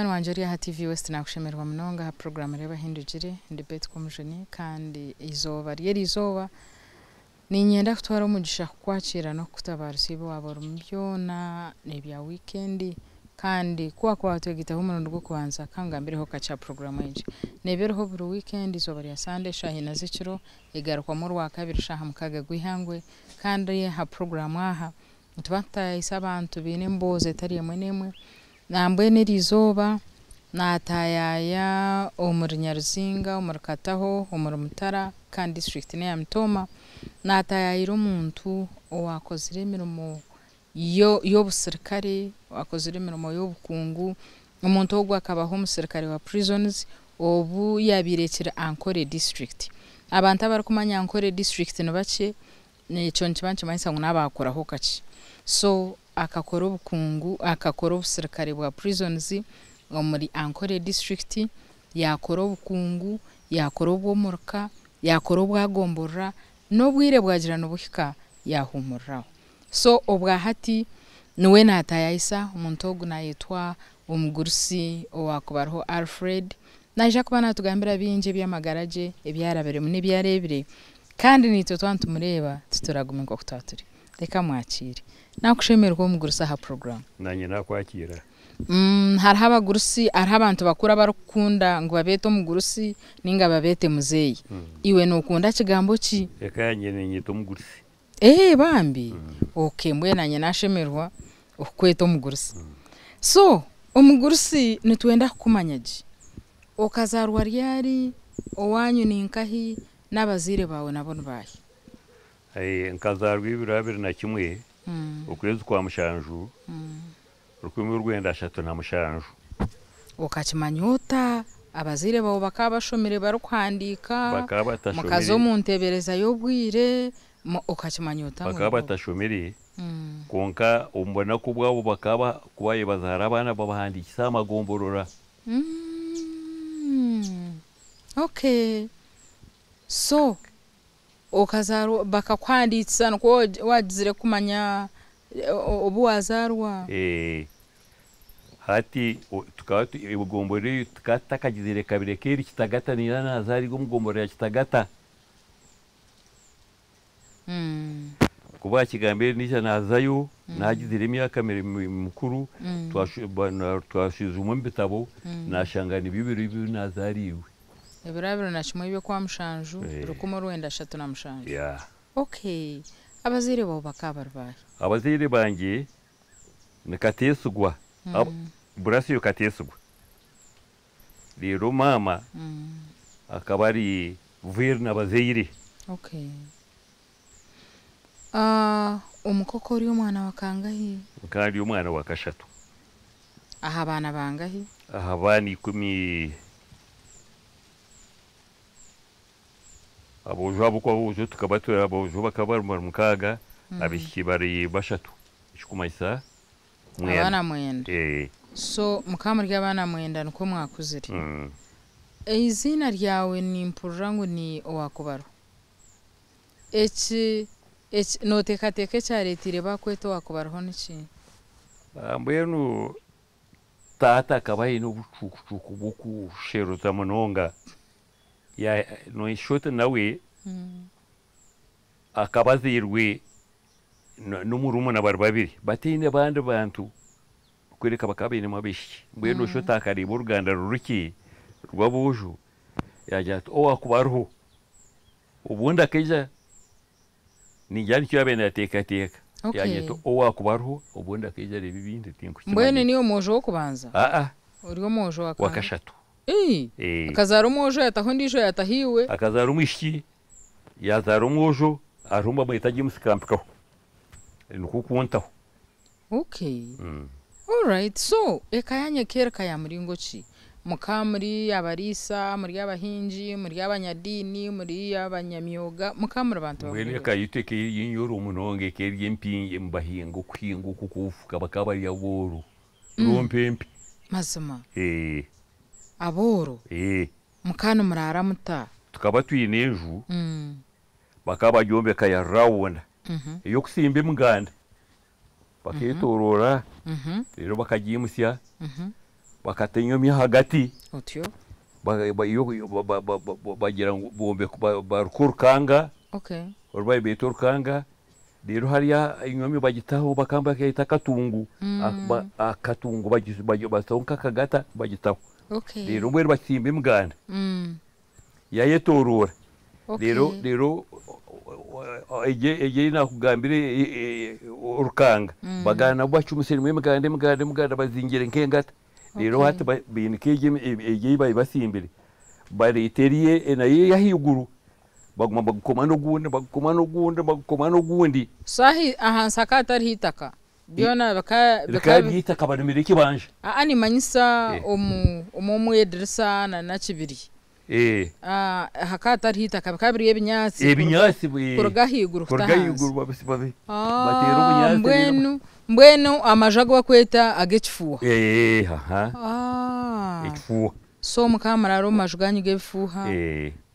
Munywani wangye ori aha TV West nakushemererwa munonga aha puroguraamu Reeba Ahindugire. Ndi Betty Komujuni kandi eizooba ry'eriizooba niinyenda kutwara omugisha kukwakiira n'okukutabaarisa ebi waaba orimu byona n'ebya wiikendi kandi ku waakuba waatwegaitaho omurundi gw'okubanza ka nkugambireho kakye aha puroguraamu egi. Neeba eriho buri wiikendi eizooba rya Sande eshaaha ina z'ekiro egarukwamu Orwakabiri shaaha mukaaga gw'eihangwe kandi aha puroguraamu aha nituba nitutaayayisa abantu baine emboozi etari emwe n'emwe. Nambwenu eriizooba naataayaaya omuri Nyaruzinga, omuri Kataho, omuri Mutara kandi disiturikiti n'eya Mitooma. Naataayaayira omuntu owaakozire emirimo y'obusirikare, owaakozire emirimo y'obukungu. Omuntu ogwo akabaho omusirikare wa Prisons obu yaabaire ekiri Ankole disiturikiti. Abantu abarikumanya Ankole disiturikiti ni bakye, ekyo nikiba nikimanyisa ngu n'abaakuraho kakye. So akakora obukungu, akakora obusirikare bwa Prisons omuri Ankole disiturikiti, yaakora obukungu, yaakora obw'omuruka, yaakora obwa gomborora, n'obwire bwagira nibuhika yaahuumuriraho. So obwa hati niwe naataayaayisa, omuntu ogu naayetwa omugurusi owaakubariho Alfred, naija kuba naatugambira bingi eby'amagara gye, ebi arabiremu n'ebi areebire kandi naitwe twaba nitumureeba tituragume nk'oku twaba turi. Reka mwakiire. Naakushemererwa omugurusi aha puroguraamu. Naanye naakwakiira. Hariho abagurusi, hariho abantu bakuru abarikukunda ngu babeete omugurusi nainga babeete muzeeyi. Iwe nookunda kigambo ki? Eka yangye neenyeta omugurusi. Ee bambi? Okay, mbwenu naanye naashemererwa okukweta omugurusi. So, omugurusi nitwenda kukumanya gye. Okazaarwa ryari, owaanyu ni nkahi, n'abazaire baawe nabo ni baahi? Nkazaarwa ebiro 21 okwezi kwa mushanju 1937. Okakimanya ota? Abazaire baawe bakaba bashomire barikuhandiika, Bakaba batashomire. mukaza omu nteebereza y'obwire, okakimanya ota ngu Bakaba nibo? batashomire, kwonka omu bunaku bwabo bakaba ku baabaire bazaara abaana babahandiikisa aha magomborora. Okay. So okazaarwa bakakuhandiikisa nikwo waagizire kumanya obu waazaarwa? Ee. Hati tukaba egomborora eyo tukaba tutakagizire kabiri eka eri Kitagata nindeeba naazarirwa omu gomborora ya Kitagata. Ku baakigambire naija naazayo naagizire emyaka mikuru twashwijuma omu bitabo naashanga nibyo biro ebi naazaariirwe. Ebiro 21 eby'Okwamushanju, 1937. Yeah. Okay. Abazaire baawe bakaba bari baahi? Abazaire bangye ni Kateesigwa, Burasiyo Kateesigwa. Reero maama akaba ari Verna Bazaire. Okay. Ah, omuka okaba ori omwana wa kangahi? Nkaba ndi omwana wa kashatu. Aha baana bangahi? Aha baana ikumi, aboojo ahabw'okuba aboojo tukaba turi aboojo bakaba bari mukaaga, abaishiki bari bashatu, ekikumanyisa mwenda. Abaana mwenda. Ee. So mukaba muri abaana mwenda nikwo mwakuzire. Eiziina ryawe nimpurira ngu ni Owakubarwa. Eki, eki, nooteekateeka ekyareeteire baakweta Owakubarwaho niki? Mbwenu taata akaba aine obucuukucuuku bw'okusheruza munonga. Noshusha oti nawe akaba azairwe n'omurumuna bari babiri bataine bandi bantu kworeka bakaba bainemu abaishiki. Mbwenu noshusha oti akareeba oruganda rurukye rw'aboojo yaagira ati owaakuba ariho obundi akaija ningira nikyo yaabaire naateekateeka yaagira ati owaakuba ariho obundi akaija areeba ebindi tinkukimanya. Mbwenu niiwe omwojo w'okubanza? Aa. Ori omwojo wa Wa kashatu. Ii! Akazaara omwojo yaataho ondiijo yaataho iwe. Akazaara omwishiki yaazaara omwojo ariho nibamweta James Kampikaho nikwo kuntaho. Okay. Alright, so eka yanyu eka eri ka ya muringo ki? Mukaba muri abariisa, muri abahingi, muri abanyadiini, muri abanyamyoga, mukaba muri bantu ba Mbwenu muringo eka ki? yaitu eka eri enyoro munonga, eka eri empingi nibahinga okuhinga oku okw'obufuka bakaba bari abooro rumpempe. Mazima? Ee. Abooro? Ee. Mukaba nimuraara muta? Tukaba twine enju bakaba bagyombeka ya rawunda ey'okusimba emiganda. Bakeetooroora reero bakagiimutsya. Bakata enyomyo ahagati. Otyo. Bagira ngu baruka orukanga. Okay. Oru beeta orukanga, reero hariya enyomyo bagitaho bakaba nibaketa akatungu, akatungu bataho nk'akagata bagitaho. Okay. Reero mbwenu batsimba emiganda yayetoroora. Reero reero egyo ei naakugambire orukanga, baganda nabwo bacumisiremu emiganda emiganda emiganda bazingire nk'engata. Reero hati bainika egyo ei baabaire batsimbire, bareeta eriya nayo ey'ahaiguru, baguma bagukoma n'ogundi, bagukoma n'ogundi, bagukoma n'ogundi. So ahansi hakaba hatariho eitaka? Byona bikaba rikaba riri eitaka barimire ekibanja. Aa nimanyisa omu omu edirisa na kibiri. Hakaba hatariho eitaka bikaba biri ebinyaatsi. Ebinyaatsi kuruga ahaiguru kuta kuruga ahansi. Ahaiguru bateera obunyaatsi. Mbwenu mbwenu amaju agu barikweta ag'ekifuuha. Eh, aha. Ekifuuha. So mukaba muraara omu maju ganyu g'ebifuuha.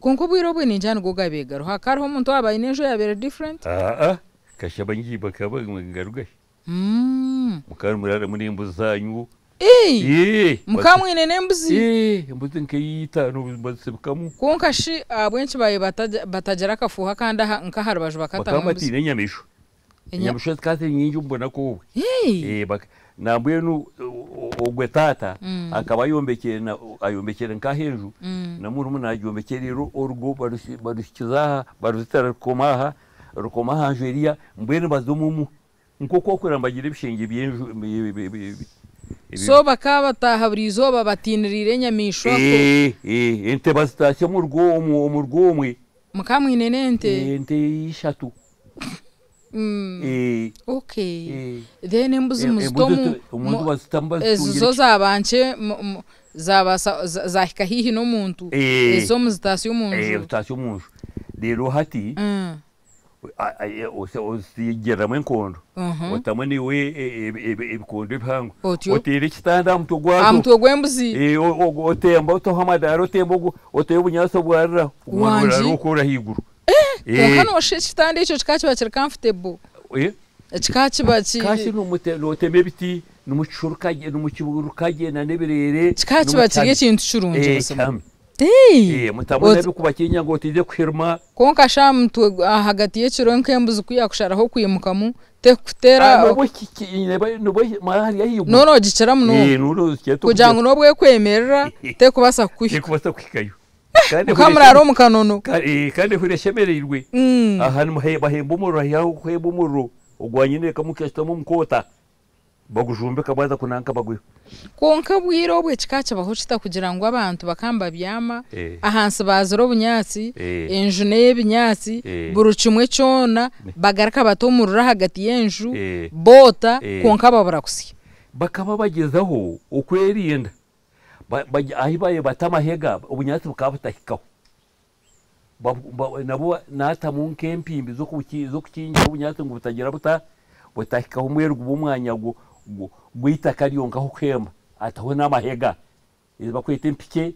Kwonka obwire obwe ningira nibwo gaabaire gariho. Hakaba hariho omuntu owaaba aine enju eyaabaire eri different? Aa, kasha baingi bakaba ngarugahi. Mukaba nimuraaramu n'embuzi zaanyu. Ii! Mukaba mwine n'embuzi? Ii, embuzi nk'eitaano bazisibikamu. Kwonka shi ahabw'enki baabaire batagira akafuuha akandi nk'aha rubaju bakatamu Bakaba embuzi? bataine enyamaishwa. Enyamaishwa zikaba ziri nyingi omu bunaku obwo. Ii! Nambwenu ogwe taata akaba ayombekire ayombekire nk'aha enju, na murumuna agyombekire reero orugo baruhikize aha, baruzitira rukoma aha, rukoma aha nju eriya, mbwenu baza omu omu Nk'oku orikureeba nibagira ebishengye by'enju. So bakaba bataaha buri izooba batiiniriire enyamaishwa ku. Ente bazitaasya omu rugo omu rugo omwe. Mukaba mwine n'ente? Ente ishatu. Okay. Then embuzi muzita omu. Omu nju bazitamu Ezo bazitungira. zo zaaba nkye zaabaasa zaahika haihi n'omuntu, ezo muzitaasya omu nju. Zitaasya omu nju. Reero hati. Ozigiriramu enkondo, otamu naiwe ebikondo ebihango, oteera ekitanda aha mutwe gwazo. Aha mutwe gw'embuzi. Otemba otaho amadaara otemba oteho obunyaatsi obwariraho, oguma noraara okwo ori ahaiguru. Kwonka noshusha ekitanda ekyo kikaba kiba kiri comfortable. Kikaba kiba ki. Kashi notema ebiti nimukiruka gye n'ebireere. Kikaba kiba kiri ekintu kirungi buzima. Mutamu n'ebikubakinya ngu otiije kuhirima. Kwonka shi aha mutwe ahagati y'ekiro nk'embuzi ku yaakusharaho kwimukamu terikuteera. Noona ogikira munonga kugira ngu n'obu ekwemerera terikubaasa kukuhika. Terikubaasa kuhikayo. Mukaba muraara omu kanono. Kandi ehurira eshemereirwe. Aha bahemba omuriro haihi aho kuhemba omuriro ogwa nyineeka mukashutama omu koota. Bagujumbika baaza kunanka bagwiha. Kwonka obwire obwe kikaba kibaho kita kugira ngu abantu bakaba nibabyama ahansi baazire obunyaatsi, enju n'ey'ebinyaatsi, buri kimwe kyona bagaruka bata omuriro ahagati y'enju boota kwonka babura kusya. Bakaba bagyezaho okwerinda ahi baabaire bata amahega obunyaatsi bukaba butahikaho. Nabwo naatamu nk'empimbi z'okukingira obunyaatsi ngu butagira buta, butahikaho mbwenu gube omwanya gw'eitaka ryonka ah'okuhemba ataho n'amahega ezi barikweta empikye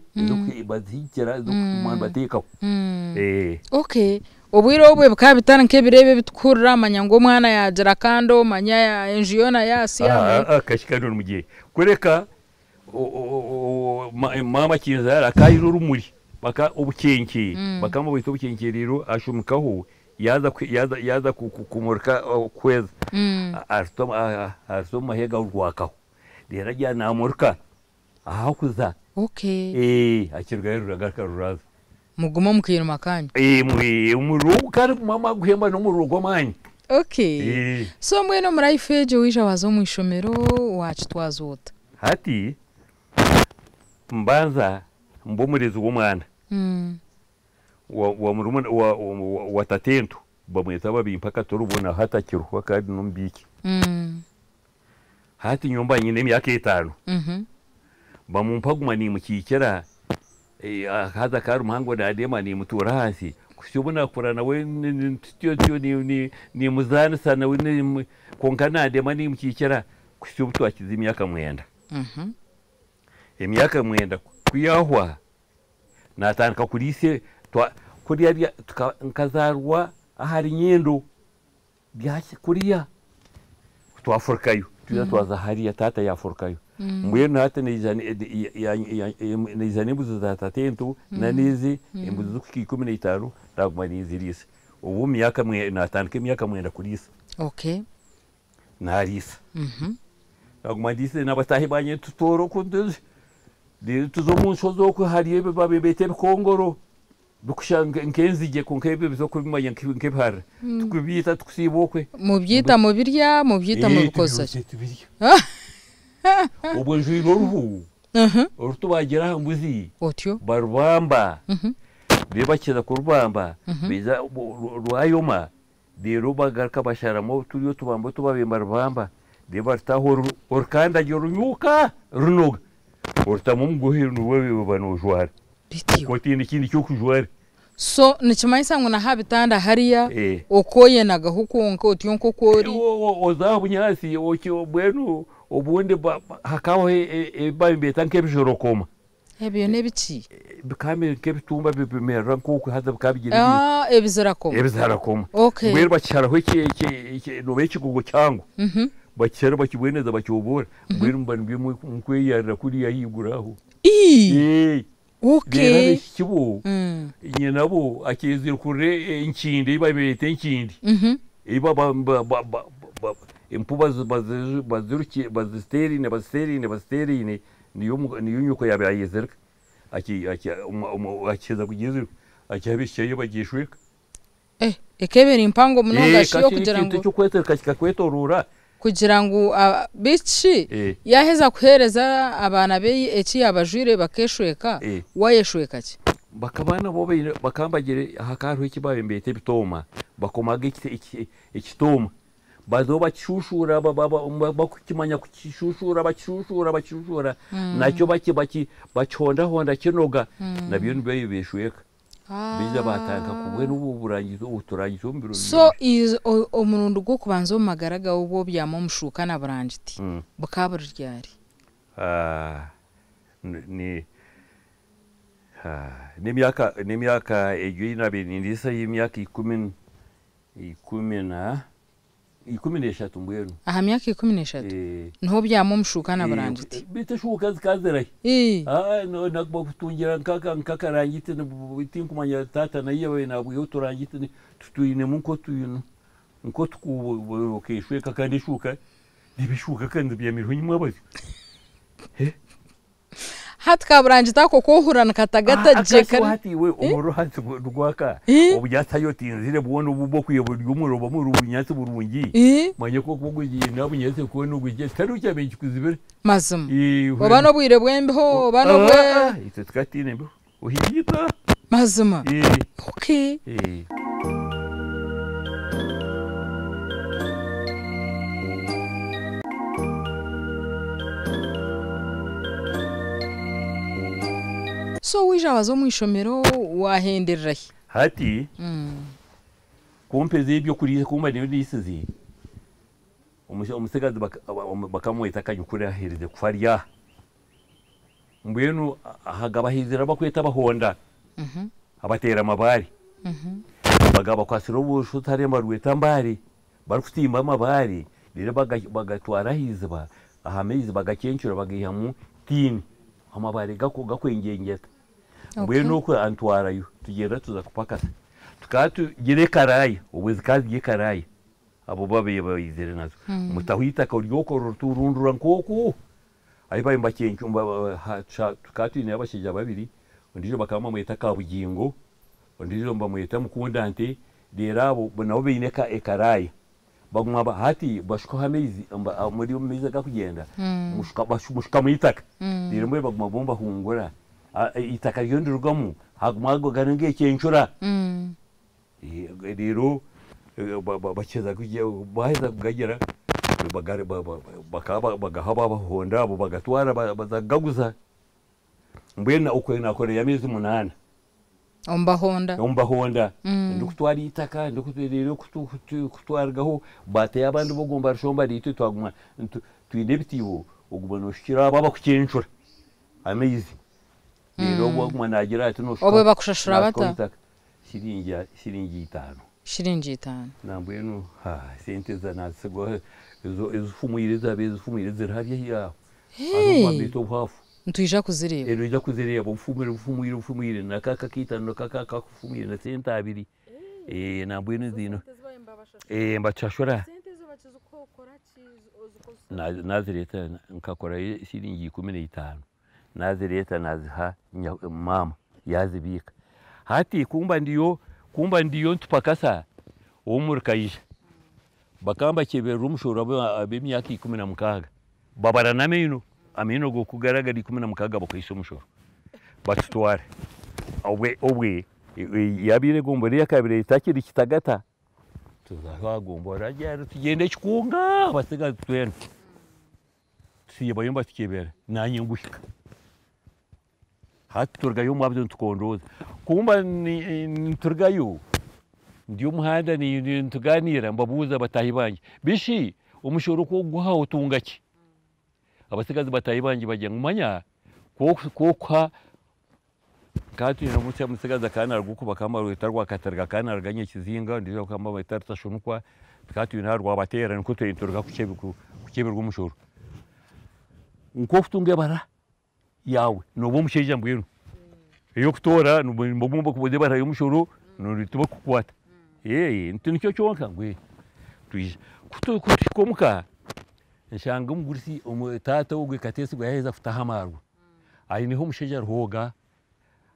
bazihigira ez'okuguma nibateekaho. Okay, obwire obwe bikaba bitari nk'ebiro ebi ebi turikuhurira manya ngu omwana yaagira kando manya enju yoona yaasya. Akahika n'omugyenyi. Kureka Maama Kinzaara akaba aine orumuri baka obukyekye bakaba nibabweta obukyekye reero ashumikaho yaaza yaaza kumurika kuhweza aruta omu mahega rwakaho reero agira naamurika ahakuza akirugayo ruragaruka ruraza. Mugume omu kairima kaanyu. Omuriro ogu kandi maama aguhemba n'omuriro gw'amaani. Okay. So mbwenu omu life egyo waija waaza omu ishomero waakitwaza ota? Hati mbanza mba omurezi w'omwana wa murumuna wa tatento bamweta Babimpa Katorobona hati akiriho kandi n'omubiiki. Hati nyowe mba nyine emyaka etaano bamumpa guma nimukiikira haza ka ari muhango nandema nimutuura ahansi kuhitsya obu nakura nawe tutyo ntyo nimuzaanisa nawe kwonka nandema nimukiikira kuhitsya obu twakiza emyaka mwenda. Emyaka mwenda ku yaahwa naatandika kuriisa kuriya nkazaarwa ahari Nyendo kuriya twafurukayo twija twaza hariya taata yaafurukayo. Mbwenu hati naija naija n'embuzi za tatento n'ezi embuzi zikuhika 15 naguma ninziriisa. Obu omu myaka natandika emyaka 9 kuriisa. Nariisa. Naguma ndiisize n'abataahi bangye nitutoora oku reero tuza omu nshozi okwe hariyo ebi beeta ebikongoro bikushusha nk'enzigye kwonka ebyo tokubimanya nk'ebiharira. Tukubiita tukusiiba okwe. Mubyita mubirya, mubyita mubikoza ki? Tubirya. Obwo njwire oruhu orutubagira aha mbuzi. Otyo. Barubamba. Reero bakiheeza kurubamba baija rwayoma reero bagaruka basharamu turiya otubamba otu baabaire nibarubamba reero barutaho orukandagye runyuuka runoga orutamu omugohe niwe oba noojwara Bityo. okaba otaine kindi ky'okujwara. So nikimanyisa ngu naha bitanda hariya okoyenagaho kwonka otyo nk'oku ori. Oza aha bunyaatsi mbwenu obundi hakabaho ebi baabaire nibeeta nk'ebijorokoma. Ebyo n'ebiki? Bikaba biri nk'ebitumba bimerera nk'oku haza bikaba bigira Ebizirakoma. Ebizirakoma. Mbwenu bakisharaho nooba ekigogo kihango bakishara bakiboneza bakyoboora mbwenu muba nibyo mukweyarira kuriya ahaiguru aho. Ii! Reero abaishiki bo nyinabo akeezire kurira enkindi ei baabaire nibeeta enkindi ei empu baziteeraine baziteeraine baziteeraine niyo nyoko yaabaire ayezirika akiheza kugyezirika akiha abaishiki be bagyeshweka. Ekaba eri mpango munonga shi y'okugira ngu. Ekintu eky'okwezirika kikakwetoroora. Kugira ngu beitu shi yaaheza kuheereza abaana be eki yaabajwaire bakeeshweka, waayeshweka ki? Bakaba nabo baine bakaba bagire hakaba hariho eki baabaire nibeeta ebitooma, bakomaga ekitooma bazaho bakishuushuura bakukimanya kukishuushuura bakishuushuura bakishuushuura nakyo bakihondahonda kinoga nabyo nibyo beeshweka. Baija baatandika kubwenu obu oburangizi obu turangize omu biro So omurundi gw'okubanza omu magara gaawe obu obyama omu shuuka na burangiti bukaba buri ryari? Ni n'emyaka n'emyaka egyo ei naabaire nindiisa y'emyaka ikumi ikumi na 13 mbwenu. Aha myaka 13 niho obyama omu shuuka na burangiti? Beitu eshuuka zikaba zirahi? Nakutungira nk'akarangiti tinkumanya taata nahi yaabaire naabwiha oturangiti tutwinemu nk'otwino nk'otukuubo okeeshweka kandi eshuuka reeba eshuuka kandi zibyamireho nyimwabazyo. Hati kaburangiti ako kwohurira nikatagata gye kari. Hati iwe omuriro hati nigwaka obunyatsi ahi otinzire bwona obu bwokwiha buri omuriro buba buri obunyatsi burungi manya ku orikuba ogiire aha bunyatsi bwona obugiire tihariho ekyabaire nikikuzibira. Mazima oba n'obwire bw'embeho oba n'obwe. Itwe tukaba tutaine mbeho ohiita. Mazima okay. So waija waza omu ishomero wahenderera hi? Hati ku mpeza eby'okuriisa ku mba ndiisize, omutsigazi bakamweta Kanyukuri aherize kufa ari aha. Mbwenu hakaba haizire abakweta abahonda abateera amabaare. Bagaba bakwatsire orushozi hariya nibarweta Mbare barikutimba amabaare reero bagatwara aha iziba aha maizi bagacencura bagaihamu tiini amabaare gakwengyengyeta. Mbwenu okwo antwarayo tugyenda tuza kupakasa. Tukaba tugira ekaraaya obwo zikaba ziri ekaraaya abo abu baizire nazo. Mutaho eitaka oryokora oriturundura nk'oku. Ahi baabaire nibacencura tukaba twineyo abashaija babiri, ondiijo bakaba nibamweta Kabugingo, ondiijo nibamweta Mukundante, reero abo nabo baine ekaraaya. Baguma hati bashukaho amaizi omuri omu maizi agakugyenda mushukamu eitaka reero mbwenu baguma bo nibahungura eitaka ryo nirirugamu haguma gari nk'ecencura. Reero bakiheza baaheza kugagira bakaba bagaha abahonda abo bagatwara baza kugaguza. Mbwenu okwo naakorayo ameezi 8. Omu bahonda? Omu bahonda. Ndikutwara eitaka reero ku twarugaho baatayo abandi bo barishomba naitwe twaguma twine ebitiiho oguma nooshukira abo abakucencura amaizi. Reero ogwo aguma naagira ati Obwe nooshukaho bakushashura bata? eitaka. Shiringi 5. Shiringi 5. Nambwenu sente naazitsigwaho ezifumwire ezaabaire zifumwire ziri hariya aho. Hariho obwambeeta obuhafu. Nitwija kuzireeba. Noija kuzireeba obufumwire obufumwire obufumwire na ka akaitano na ka akafumwire na sente abiri nambwenu ziine nibakushashura. Nazireeta nkakorayo shiringi 15 nazireeta naziha maama yazibiika. Hati kumba ndiyo kumba ndiyo nitupakasa ow'omuri Kaija bakaba nibakyeberera omushoro ab'emyaka 16 babara n'amaino, amaino oku garaba gari 16 bakwaitse omushoro batutwara. Obwe obwe yaabaire egombora eyakabiri etakiri Kitagata tuzaho aha gombora tugyenda ekikunga abatsigazi twena tusiibayo nibatukyebera naanye nguhika. Hati turugayo omwabazyo nitukondooza. Kumba niturugayo ndi omu muhanda nitugaaniira mbabuuza bataahi bangye, bishi omushoro ku orikuguha otunga ki? Abatsigazi bataahi bangye bagira ngu manya ku orikuha nkaba twine omutsigazi akaba naaruga oku bakaba nibamweta Rwakatirga akaba naaruga Nyakizinga ondiijo bakaba nibamweta Rutashunukwa tukaba twine aha Rwabateera nikwo twaba nituruga kukyeberwa omushoro. Nk'okutunga ebara yaawe nooba omushaija mbwenu ey'okutoora nibaguma nibakubuuza ebara y'omushoro tibarikukukwata nikyo kyonka mbwenu twija. Ku tuhika omuka nshanga omugurusi taata ogwe Katesigwa yaaheza kutaha amaarwa aineho omushaija Ruhooga,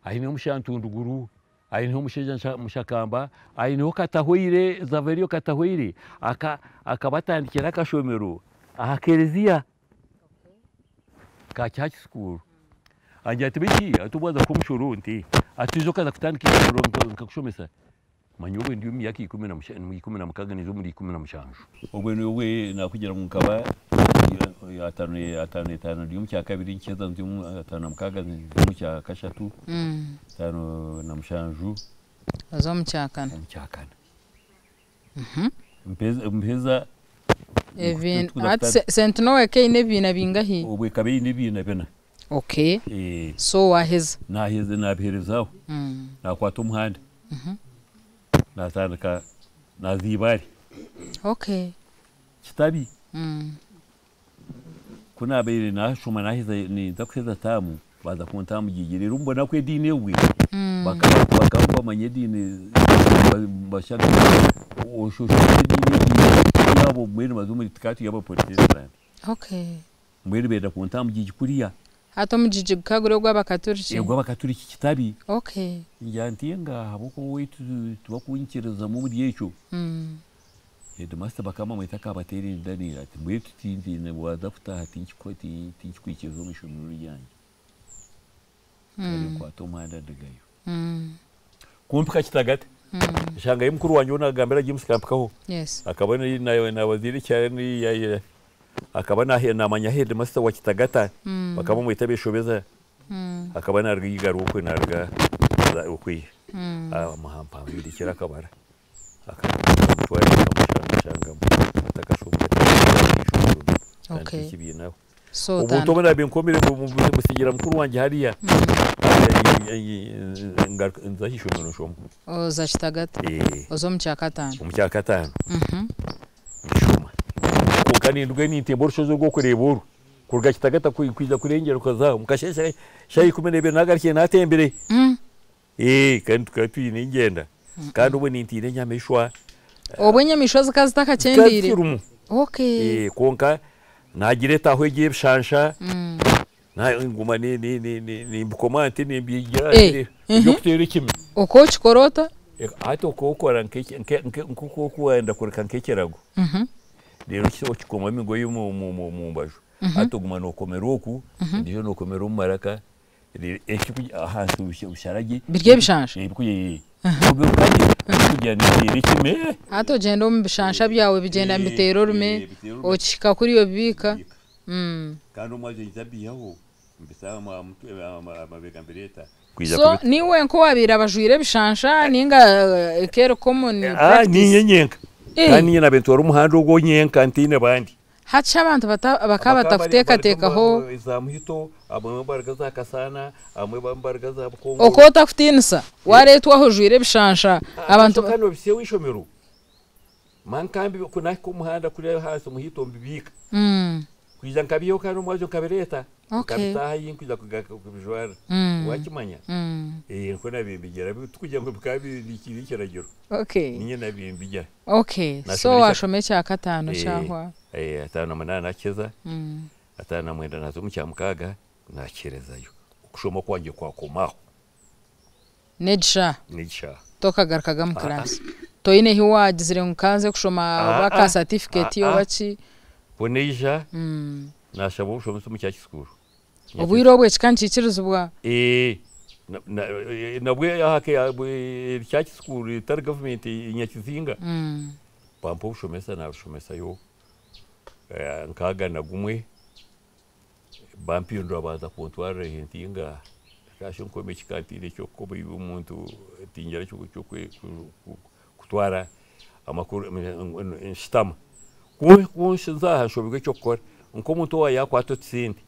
aineho omushaija Ntunduguru, aineho omushaija Mushakamba, aineho Katahweire, Zaveriyo Katahweire akaba atandikire akashomero aha kereziya ka church school. Angira ati beitu hati obu waaza kuha omushoro nti ati oije okaza kutandika eishomero nkakushomesa. Manya obwe ndi omu myaka 16 ninza omuri 17. Obwe nibwe nakugira ngu nkaba 55 ndi omu kyakabiri nkiheza ndi omu 56 ndi omu kyakashatu, 57 Oza omu kyakana. Omu kyakana. Mpeza Hati St Noah eka eine ebibiina bingahi? Obwe ekaba eine ebibiina bina. Okay. So waheza? Naheza nabihereza aho. Nakwata omuhanda. Natandika naza Ibare. Okay. Kitabi. Ku nabaire nashoma naheza ninza kuheza taamu baza kunta aha mugigi reero mbona ku ediini obwe bakaba nibamanya ediini bashagama oshusha ediini egi yaabo mbwenu baza omuri tukaba turi abaporotesitanti. Okay. Mbwenu benda kunta aha mugigi kuriya. Hati omugigi gukaba guri ogw'abakaturiki? Ogw'abakaturiki Kitabi. Okay. Ngira nti nga ahabw'okuba owaitu tibakunyikirizamu omuri ekyo. Headmaster bakaba bamweta Kabateera Daniel ati mbwenu tintiine waaza kutaaha tinkikwikiriza omu ishomero ryangye. Kare nkwata omuhanda ndugayo. Ku mpika Kitagata, nshangayo mukuru wangye ou naagambira James Kampikaho. Akaba naabaziire ekyaro akaba naamanya headmaster wa Kitagata bakaba bamweta Beshobeza. Akaba naaruga Igaro okwe naaruga okwe amuhandiikira akabara akamutwara nkamushangamu atakashomire ateeka Okay. ekibiina aho. So Obuntu otandika obu naabaire nkomire mbutsigira mukuru wangye hariya nza aha ishomero nshoma. Oza Kitagata? Oza omu kyakataano? Omu kyakataano nshoma. Kwonka nindugayo nintemba orushozi orw'okureeba oru kuruga Kitagata kwija kurengyera okaza omu kasheeshe shaaha 12 naagarukire naatembire. Kandi tukaba twine engyenda kandi obwo nintiina enyamaishwa. Obwo enyamaishwa zikaba zitakakyendeire? Zikaba zikirimu. Okay. Kwonka naagira etaaho egi y'ebishansha, nguma nimbikoma nti nimbigira eby'okuteera ekime. Okaba okikora ota? Hati okaba okora nk'oku orikwenda kureka nk'ekirago, reero okikoma emigoye omu mbaju. Hati oguma nookomera oku, endiijo nookomera omu maraka, reero ahansi obushara gye. Biri ebishansha? Kugira niteera ekime. Hati ogyenda omu bishansha byawe bigyenda nibiteera orume, okihika kuriya obibiika. Kandi omwazyo nyija mbiihaho mbisa aha mutwe aha mabega mbireeta. So niiwe wenka owaabaire aba ajwaire ebishansha nainga ekaba eri common practice? Niinye nyenka. Kandi niinye naabaire ntwara omuhanda ogwo nyenka ntaine bandi. Hati shi abantu bakaba batakuteekateekaho? Za Muhito, abamwe nibaruga za Kasaana, abamwe nibaruga za Bukongoro. Okaba otakutiinisa waareetwa aho ojwaire ebishansha abantu. Kano nobisiya ow'eishomero. Mankambi ku nahika omuhanda kuriya ahansi Muhito mbibiika. Kwija nkabiihaho kandi omwabazyo nkabireeta. Okay. Nkabitaaha ahi nkwija kubijwara. Mm. Wakimanya? Mm. Eh, nikwo nabiire mbigira. Tikugira ngu bikaba biri ekiragiro. Okay. Niinye nabiire mbigira. Okay. So Nashoma ekya washoma ekyakataano Eh, kyahwa. eh, 58 nakiheeza, Mm. 59 naaza omu kyamukaaga naakiherezayo. Okushoma kwangye kwakoma aho. N'egishaaha? N'egishaaha. Tokagarukaga mu Ah, ah. class? Toine ahi waagizire ngu kanze kushoma Ah, oba ah. ka certificate Ah, ah. oba ki? Ku naija Mm. naashaba obushomesa omu kyakye school. Obwire obwo ekika nikiikirizibwa? Eh, na- na- eh, nabwe aha ke- eh, kyakye school etari government Nyakizinga. Mm. Bampa obushomesa naabushomesayo eh, nkaaga na gumwe bampindura banza kuntwarira nti nga kasha nkome eki kantiine eky'okukoba iwe omuntu tingira eky'okutwara amakuru nshutama. Ku nshiza aha nshoberwa eky'okukora nk'omuntu owa yaakwata otusente.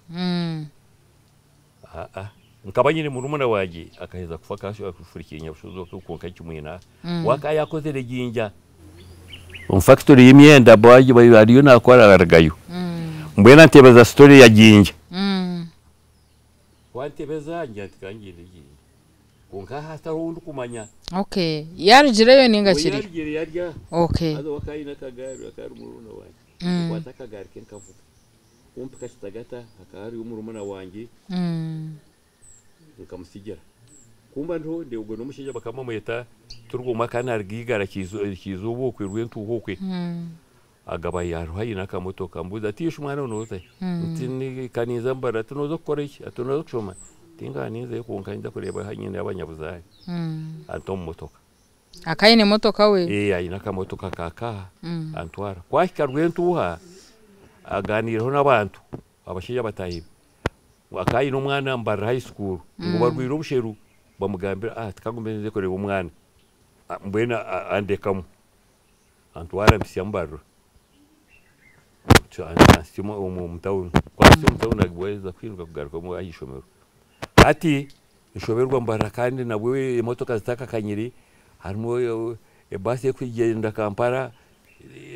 Aa nkaba nyine murumuna wangye akaheza kufa akafurukire Nyabushozi okwe kwonka nkimwine aha. We akaba yaakozire Jinja omu fakitori y'emyenda ariyo naakora arugayo. Mbwenu antebeza story ya Jinja. Ku antebeza ngira nti ka ngyende Jinja. Kwonka aha hatariho ou ndikumanya. Okay. Yaarugireyo nainga We akiriyo? yaarugire yarya. Okay. Haza we akaba aine akagaari akaba ari murumuna wangye. Nkwata akagaari ke nkavuga. Ku mpika Kitagata hakaba hariyo murumuna wangye nkamutsigira. Ku mba ndiho ndeeba ogwo n'omushaija bakaba bamweta Turwomwe akaba naaruga Igara Kiizooba okwe Rwentuuha okwe. Agaba hariho aine akamotoka ambuuza ati ish mwana we nooza hi? Nti ni ka ninza Mbarara. Ati nooza kukora ki? Ati nooza kushoma? Nti ngaaha ninzayo kwonka ninza kureeba hanyine abanyabuzaare. Anta omu motoka. Akaba aine emotoka we? Ee aine akamotoka ka kaaha antwara. Ku ahika Rwentuuha aganiireho n'abantu abashaija bataahi be. Akaba aine omwana Mbarara high school ngu barwaire obusheru bamugambira ati kangume nze kureeba omwana. Mbwenu andekamu. Antwara ampitsya Mbarara, antsya omu tawuni, ku antsya omu tawuni nabwo kuhinduka kugaruka aha ishomero. Hati nshoberwa Mbarara kandi nabwo emotoka zitakakanyire, harimu ebaasi erikugyenda Kampala,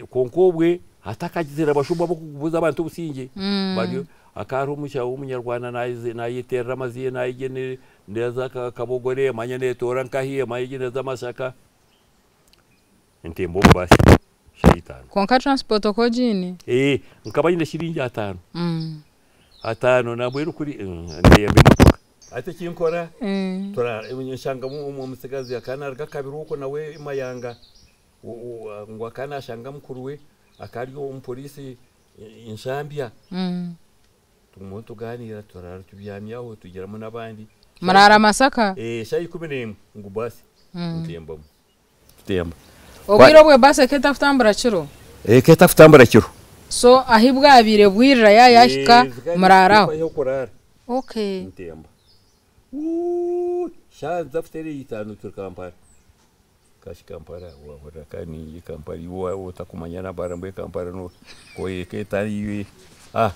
kwonka obwe hatakagizire abashuma abokubuza abantu obusingye, bariyo hakaba hariho omushaho w'omunyarwanda nayeterera amaziina nayegye neeza Kabogore manya netoora nkahi manya egi neeza Masaka. Ntemba omu baasi shaaha itaano. Kwonka transport okaba ogiine? Ee, nkaba nyine shiringi ataano. Ataano nambwenu kuri ntemba emotoka. Hati eki nkora, nshangamu omutsigazi akaba naaruga Kabiro okwo nawe Mayanga, ngu akaba naashanga mukuru we akaba ari omuporiisi Nshambya. Tuguma nitugaaniira turaara tubyami aho tugiramu n'abandi. Muraara Masaka? Ee, shaaha 11 ngu baasi ntembamu. Tutemba. Obwire obwo ebaasi ekaba etakutambura kiro? Ekaba etakutambura kiro. So ahi bwabaire bwirira yaaba yaahika muraara aho? Ah'okuraara. Okay. Ntemba. Wuuh! Shaaha nza kuteera itaano turi Kampala. Kashi Kampala wahurira ka ningi Kampala iwe waaba otakumanya na Mbarara mbwenu Kampala no eka etari ah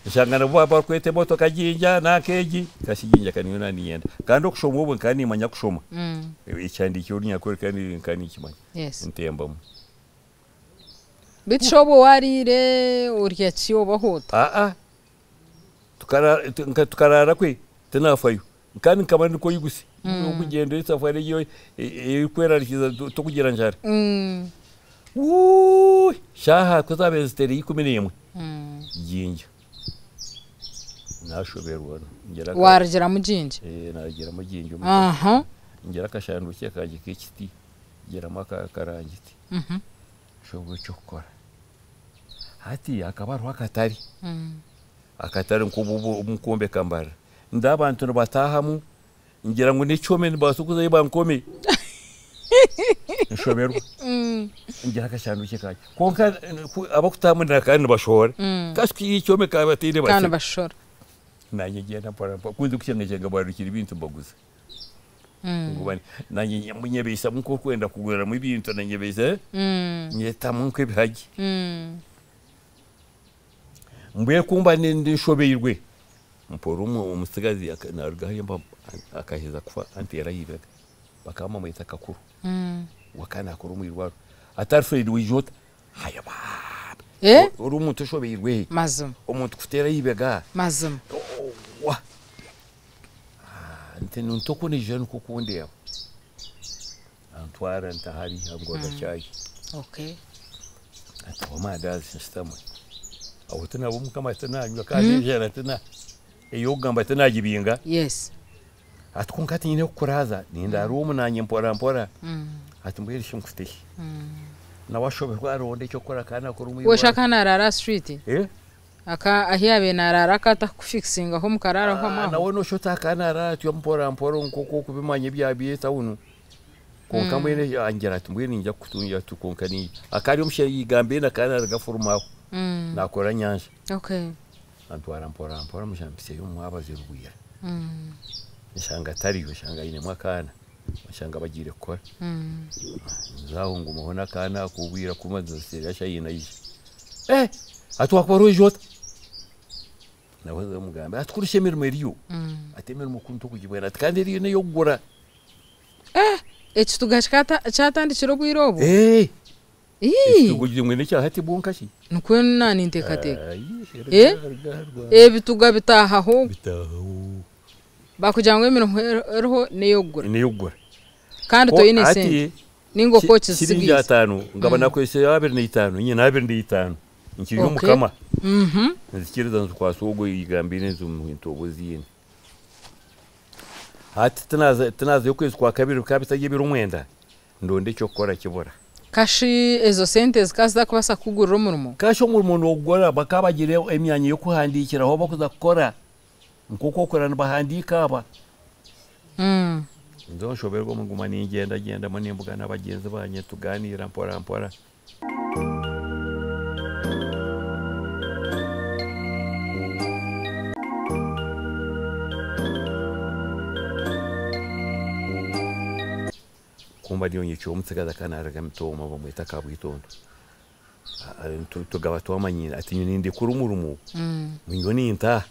nshanga nabo baaba barikweta emotoka Jinja nanka egi kashi Jinja ka niyo naaniinyenda. Kandi okushoma obwo nkaba niimanya kushoma. Ekihandiikirwe Orunyankore nkaba ninkimanya. Yes. Ntembamu. Beitu shi obwo waariire orya ki obaho ota? Aa tukaraara kwe tinaafayo kandi nkaba ndi nk'oigutse okugyenda esafari egyo erikwerarikiriza tokugira njara. Wuuh shaaha ku zaabaire ziteire 11 Jinja naashoberwa ngira Waarugiramu Jinja? Ee naarugiramu Jinja ngira akashanduukye kangye k'ekiti ngiramu akarangiti nshoberwa eky'okukora. Hati hakaba hariho akatare, akatare nk'obu omu kwombeka Mbarara, ndeeba abantu nibataahamu ngira ngu n'ekyoma nibabaasa kuzayo bankome, nshoberwa ngira akashanduukye kangye kwonka abakutaahamu kandi nibashohora kasha ekyoma bakaba bataine Kandi nibashora. Naanye ngyenda mpora mpora ku ndikukyengakyenga barukire ebintu mbaguza. Ngu naanye nyebeisamu nk'orikwenda kuguramu ebintu nanyebeisa nyetamu nk'ebihagi. Mbwenu ku mba nshobeirwe mpurira omutsigazi naaruga hariya akaheza kufa anteera aha ibega bakaba bamweta Kakuru we akaba naakora omu irwariro ati Alfred waija ota? Haya baaba! Eh? Ori omuntu oshobeirwe. Mazima. Omuntu kuteera eibega. Mazima. Wa. Nti nti oku naija nikwo kundeeba. Antwara ntahari angurira chai. Ati amandazi nshitamwe. Aho tinaba omukama tinanywa kandi enjara tina ey'okugamba tinagibinga. Ati kwonka tinyine kukuraaza nindaara omu nanye mpora mpora. Ati mbwenu shi nkute? Nawe ashoberwa aronda eky'okukora kandi akora omu Wesha akanaraara aha street? Eh? Aka ahi yabaire naraara akatakufikisingaho mukararaho hamwe aho? Nawe nosha otakanaraara atyo mpora mpora nk'oku okubimanya ebya by'etawuni. Kwonka mbwenu angira ati mbwenu ninja kukutungira ati kwonka ni akari omushaija igambire akanaraga furumaho. Nakora nyanja. Antwara mpora mpora mushampiseyo omwabazi rugwira. Nshanga tariyo, nshanga ainemu akaana. Nshanga bagiire kukora. Nzaho ngumaho n'akaana ako obwire kumaze shayina aija. Eh, ati wakora oija ota? Nawe mugamba ati kurusha emirimo eriyo. Ati emirimo kuntu okugibwera ati kandi eriyo n'ey'okugura. Eh, ekituga kyatandikire obwire obu? Eh. Ii. Ekituga ogire n'ekya hati bwonka shi? Nikwo naninteekateeka. Eh? Ebituga bitaahaho. Bitaahaho. Bakugira ngu emirimo eriho n'ey'okugura. N'ey'okugura. Kandi toine sente. Ninga okwo okizisigaire. Shiringi 5 ngaba nakozesa 25 nyine 25 nkiri omukama. Nzikiriza nzikwasa ogwo igambire nzimuha entobo ziine. Hati tinazayo okwezi kwa kabiri bikaba bitari ebiro 9 ndonda eky'okukora kibura. Kashi ezo sente zikaba zitakubaasa kukugurira omurimo? Kashi omurimo noogukora bakaba bagira emyanya y'okuhandiikiraho bakuza kukora nk'oku okura nibahandiika aba. Nze nshoberwa nguma ningyendagyendamu nimbugana bagyenzi bangye tuganiira mpora mpora. Kumba ndiyo nyekiro omutsigazi akaba naraga Mitooma bamweta Kabwitondo. Tugaba twamanyire ati nyowe nindekura omurimo nyowe nintaaha.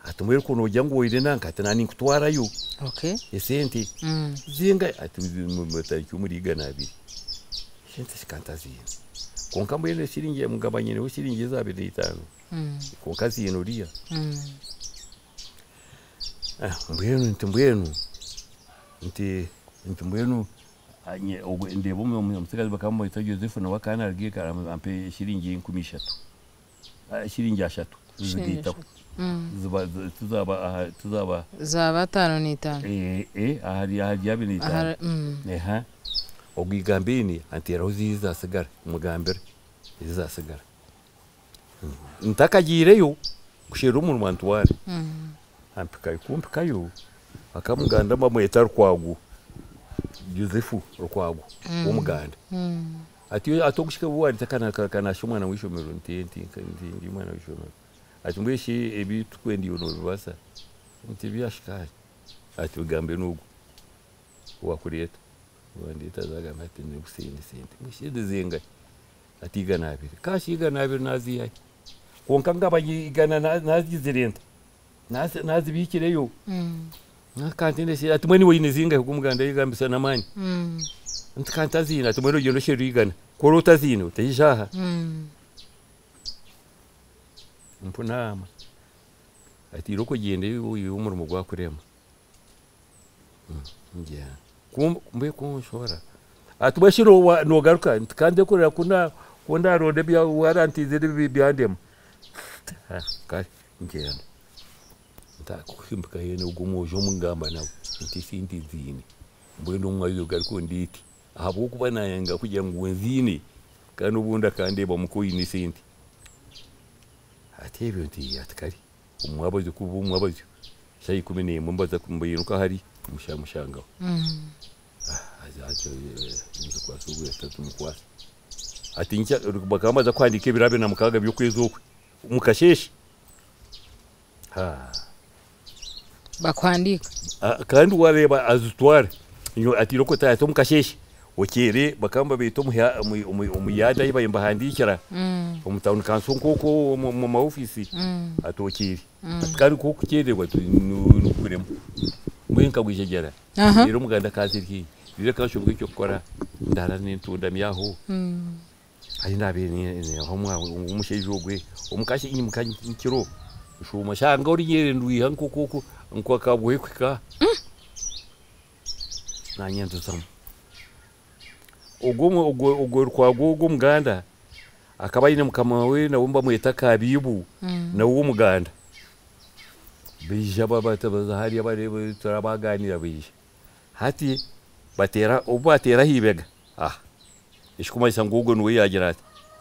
Ati mbwenu ku nogira ngu oine nanka ati nanye ninkutwarayo. Esente zingahi? Ati tariki omuri 200. Esente zikantaziine. Kwonka mbwenu eshiringi mugaba nyineho shiringi eza 25. Kwonka ziine oriya. Mbwenu nti mbwenu nti nti mbwenu ndeeba omutsigazi bakaba bamweta Joseph nawe akaba naruga ampe shiringi 3000. Shiringi 3 nzigaitaho. Ziba tizaba aha tizaba Zaba 55. Ahari 25. Eha. Ogwo igambeni anteeraho ziri zasigara mugambira ezi zasigara. Ntakagiireyo kusherura omurimo antware. Ampikayo kumpikayo akamuganda bamweta Rukwago. Joseph Rukwago w'omuganda. Ati ati okushika obu warita kanasha omwana w'eishomero nti nti ndi omwana w'eishomero. Ati mbwenu shi ebi tukwenda iwe nobibaasa? Nti byashikaari. Ati bigambe n'ogwo owakureeta. Owandeeta aza agamba ati nibusente sente. Mbwenu sente zingahi? Ati 200. Kashi 200 naziihahi? Kwonka ngaba 100 nazigizire nta? Nazibiikireyo. Kantende ati mbwenu iwe oine zingahi? Ogwo omuganda yayegambisa n'amaani. Nti kantaziine. Ati mbwenu ogyende osherure 100. Ku ori otaziine otaija aha. Mpunaama. Ati irooko ogyende iwe omurimo gwakurema. Ngyenda. Mbe kunshora. Ati mbwenu shi nogaruka? Nti kandi kureba ku ndaronda ebya warantiizire byandema. Kare ngyenda. Ntakuhimbika hene ogwo omwojo omugamba nawe nti esente nziine. Mbwenu omwanya ogaruke ondeete. Ahabw'okuba nayanga kugira ngu nziine kandi obundi akandeebamu ku oine esente. Ati ebyo nti ati kare omwabazyo kuba omwabazyo shaaha 11 mbaza mbiruka hari mushangaho. Nzikwasa obwire tumukwasa. Ati nkya bakaba baza kuhandiika ebiro 26 by'okwezi okwe mukasheeshe. Bakuhandiika. Kandi wareeba azitware. Ati iroko ati omukasheeshe okyere bakaba babeeta omu yard ahi nibahandiikira omu town council nk'okwo omu maofiisi ati okyere. Ati kandi k'okukyererwa nikukurema. Mbwenu nkagwijegyera. Reero omuganda akaza eri haihi. Reero akanshoberwa eky'okukora ndaara nentundami aho. Ahi naabaire omushaija ogwe omukazi nyimuka nkiro nshuuma nshanga orunyerere nirwiha nk'oku nk'akagoye kuhika aha naanye nduzamu. Ogwo ogwo Rukwago ogwo omuganda akaba aine mukama we nawe nibamweta Kabiibu nawe w'omuganda. Baija baza hariya bareeba turabaganiira baija. Hati bateera obu bateera aha ibega aha ekikumanyisa ngu ogwo niwe yaagira ati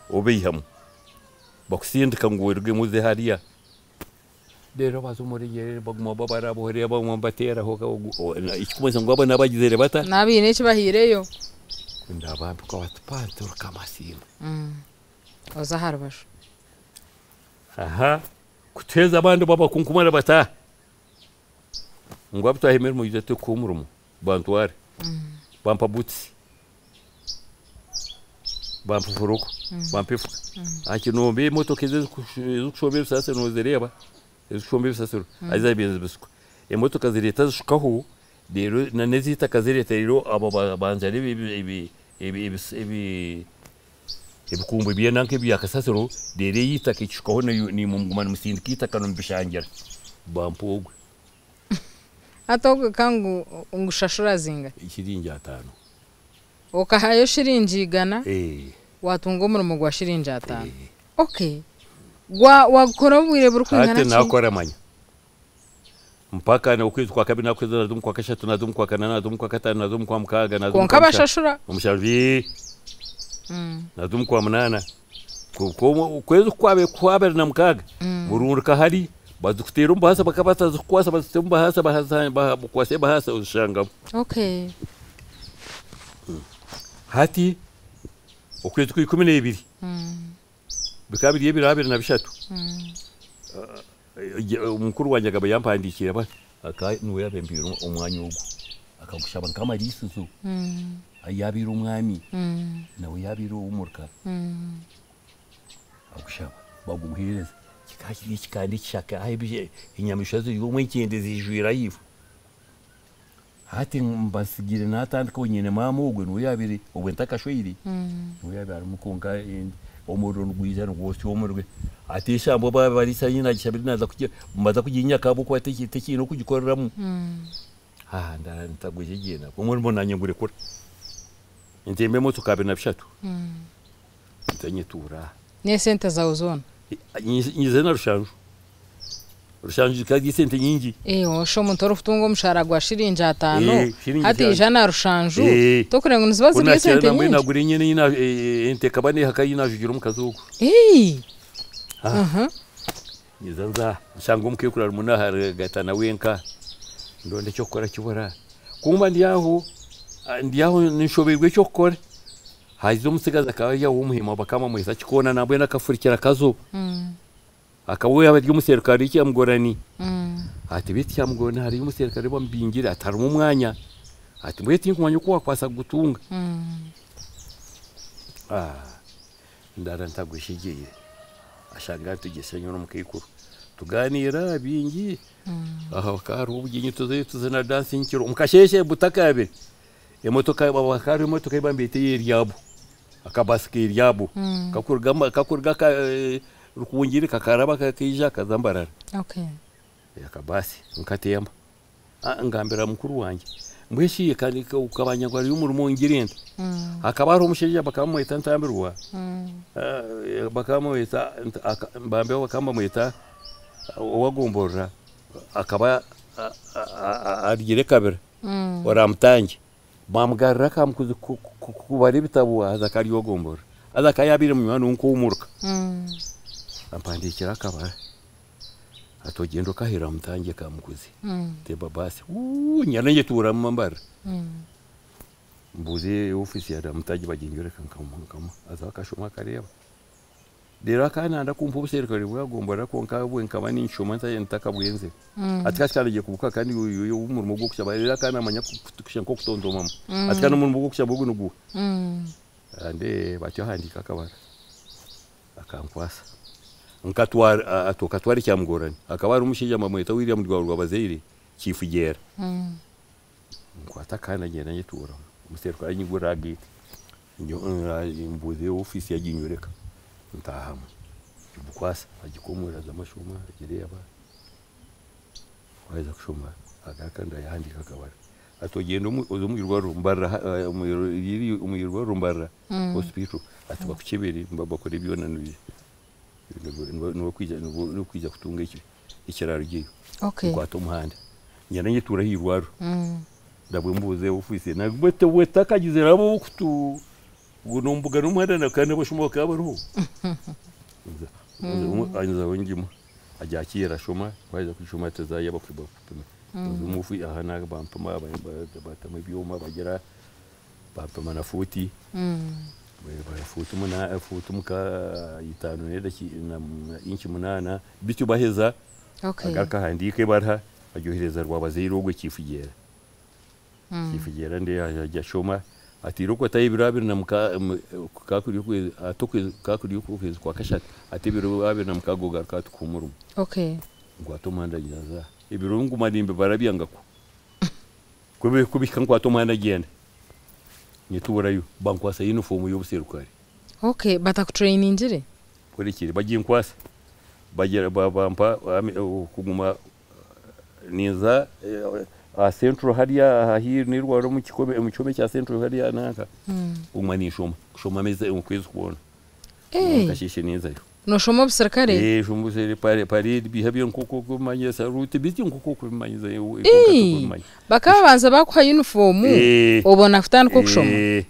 obeihamu bakusindika ngu orugemu oze hariya. Reero baza omu runyerere baguma babarabuhurira baguma nibateeraho ekikumanyisa ngu abo n'abagizire bata? N'abaine eki bahaireyo. Ndabampika bati panturuka amasiima. Oze aha rubaju. Aha kutuheeza abandi babakunkumara bati ngu abu twaha emirimo ija tukuha omurimo bantware bampa butusi bampa foroko bampa efuka aha kinombe emotoka ezi ezikushomba ebisasiro nozireeba ezikushomba ebisasiro haza zabaire nizibisuka emotoka zireeta zishukaho reero n'ezeitaka zireeta reero abo banjara ebikumbu byenanka ebya kasasiro reero eitaka ekishukaho naimwe muguma nimusindika eitaka nimubishangira bampa ogwe. Hati ogwe ka ngu ngushashura zingahi? Shiringi 50. Okahayo shiringi 100 watunga omurimo gwa shiringi 50. Okay. Wagukora obwire burikwingana Hati ki? nakora manya mpaka okwezi kwa kabiri nakuheza naza omu kwa kashatu naza omu kwa kana naza omu kwa kataano naza omu kwa mukaaga naza omu Kwonka kwa mushanju bashashura? omushanju naza omu kwa munaana okwezi ku kwabaire kwa abiri na mukaaga murundika hari bazikuteera omu bahaasa bakaba batazikukwasa bazita omu bahaasa bakwasa ebahaasa ozishangamu. Hati okwezi kwa 12 bikaba biri ebiro 23 omukuru wangye akaba yampandiikire akaba niwe yaabaire omwanya ogwo akagushaba nk'amariisizo ahu yaabaire omwami nawe yaabaire ow'omuruka agushaba bagumuheereza kikaba kiri ekikanda ekishaka ahu enyamaishwa ziri omwe enkyende ziijwire ahaifo. Hati mbasigire natandikaho nyine maama ogwe niwe yaabaire obwe ntakashweire niwe yaabaire arimu kwonka omuriro nigwija nigwosya omuriro hati eshamba baaba bariisa nagishabire naaza mbaza kuginyaka ahabw'okuba tekiine okugikoreramu ntagwejegyera omurimo naanye ngurekura ntemba emotoka 23 nza nyetuura aha. N'esente zaawe zoona? Nyize na rushanju. Rushanju zikaba ziri esente nyingi. Osha omuntu orikutunga omushaara gwa shiringi 50 Shiringi hati 5. 107 tokureba ngu niziba Ku ziri nakira esente nambwenu nyingi? nagura enyana ente ekaba nehaka ei najugira omukazi ogwo. Nyiza nza nshanga omukekuru arimu naharagatana wenka ndonda eky'okukora kibura. Kumba ndi aho ndi aho nshobeirwe eky'okukora haija omutsigazi akaba ari aho w'omuhima bakaba bamweta Kikoona nambwenu akafurukira Kazo. Akaba we ari omuserukare Kyamugorani. Ati beitu Kyamugorani hariyo omuserukare bamubingire ati harimu omwanya ati mbwenu tinkumanya oku wakubaasa kugutunga. Ndaara ntagweshegyeire ashanga nitugyesa nyowe n'omukaikuru tugaaniira bingi aha hakaba hariho obugyenyi tuzayo tuzina dansi nkiro omu kasheeshe butakabire emotoka hakaba hariho emotoka ei bambeeta ey'eryabo akabaasi k'eryabo kakuruga Rukungiri kakaraba kaija kaza Mbarara. Akabaasi nkatemba ngambira mukuru wangye mbwenu shi kabanya ngu hariyo omurimo ngire nta? Hakaba hariho omushaija bakaba bamweta Ntambirwa bakaba bamweta bambe bakaba bamweta owagomborora akaba arugire Kabira Oramutangye bamugarura akamukuzi kubara ebitabo haza akaba ari owagomborora haza akaba yabaire munywani we nk'ow'omuruka ampandiikira akabara ati ogyende okahe Ramutangye Kamukuzi ntemba baasi nyana nyetuuramu Mbarara mbuuza ofiisi ya Ramutangye baginyoreka nkamuha azaho akashoma akareeba reero akaba nayenda kumpa obuserukare bwagomborora kwonka bwe nkaba ninkishoma ntakabwenzire ati kasi kandi agiye kubuka kandi omurimo gw'okushaba reero akaba namanya kusha nk'okutontomamu ati kandi omurimo gw'okushaba ogu niguuha ande batyo ahandiika akabara akankwasa nkatwara ati okatwara Kyamugorani hakaba hariho omushaija bamweta William Rwabazaire Kifugyera nkwata akaana ngyenda nyetuuramu omuserukare anyigurira aha geeti. Mbuuza ofiisi yaginyoreka ntaahamu ngimukwasa agikomora azamu ashoma agireeba ku aheza kushoma agaruka yahandiika akabara ati ogyende oze omu irwariro Mbarara omu irwariro Mbarara hospital ati bakukyebere bakore byona niwe orikwija kutunga ekirarugyeyo. Nkwata omuhanda ngyenda nyetuura aha irwariro ndabwe mbuuze ofiisi takagize nabo kutu nombuga n'omuhanda kandi abashuma bakaba bariho. Nzaho ngimuha agyakiira ashoma ku aheza kugishoma ati zaayo bakupima aha bampima batamu ebyoma bagira bampima na fuuti fuuti 5 n'inci 8 bityo baheza agaruka ahandiika ebaruha agyohereza Rwabazaire ogwo Kifugyera. Kifugyera ajya ashoma ati iroko ata ebiro 26 kakuri okwezi kwa kashatu ati ebiro 26 ogaruka atukuha omurimo. Nkwata omuhanda nza ebiro nguma nimbibara byangakwo kubihika nkwata omuhanda gyenda nyeturayo bankwasa uniform y'obuserukare. Batakutrainingire? Kurekire baginkwasa bagira bampa kuguma ninza aha Central hariya haihi n'irwariro omu kihome kya Central hariya nanka kuguma ninshoma kushoma okwezi kwona nkasheeshe ninzayo. Noshoma obusirikare? Shoma obusirikare parade biha nk'oku okubimanya salute bityo nk'oku okubimanya. Bakaba babanza bakuha uniform obona kutandika okushoma?